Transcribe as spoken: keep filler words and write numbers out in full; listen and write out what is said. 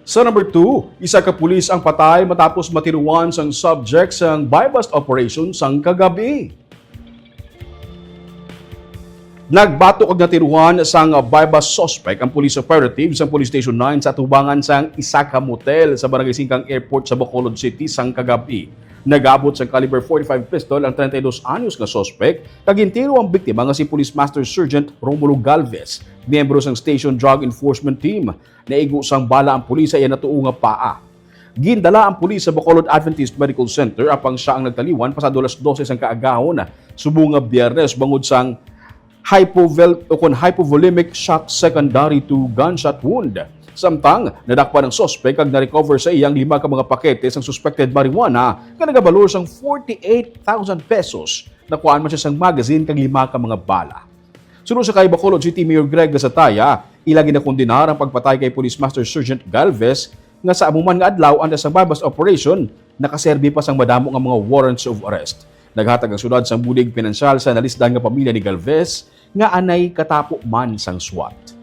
Sa number two, isa ka pulis ang patay matapos matiruan sang subject sang buy-bust operation sang kagabi. Nagbato kag natiruan sang buy-bust suspect ang police operative sang Police Station nine sa atubangan sang isa ka motel sa Barangay Singkang Airport sa Bacolod City sang kagabi. Nagabot sang caliber forty-five pistol ang treinta y dos anyos nga suspect kag gintiro ang biktima nga si Police Master Sergeant Romulo Galvez, miyembro sang Station Drug Enforcement Team. Naigo sang bala ang pulis sa iya natuo nga paa. Gindala ang pulis sa Bacolod Adventist Medical Center apang sia ang nagtaliwan pasado alas dose sang kaagahon subong nga Biyernes bangod sang hypovel-, o kon hypovolemic shock secondary to gunshot wound. Samtang nadakpan ang suspek kag na-recover sa iyang lima ka mga pakete sang suspected marijuana nga nagabalor sang forty-eight thousand pesos. Nakuhaan man siya sang magazine kag lima ka mga bala. Suno sa kay Bacolod City Mayor Greg Gasataya, ila ginakondenar ang pagpatay kay Police Master Sergeant Galvez nga sa amo man nga adlaw antes sa buy-bust operation, nakaserbi pa sang madamo nga mga warrants of arrest. Naghatag ang syudad sang bulig pinansyal sa nalisdan nga pamilya ni Galvez nga anay katapo man sang SWAT.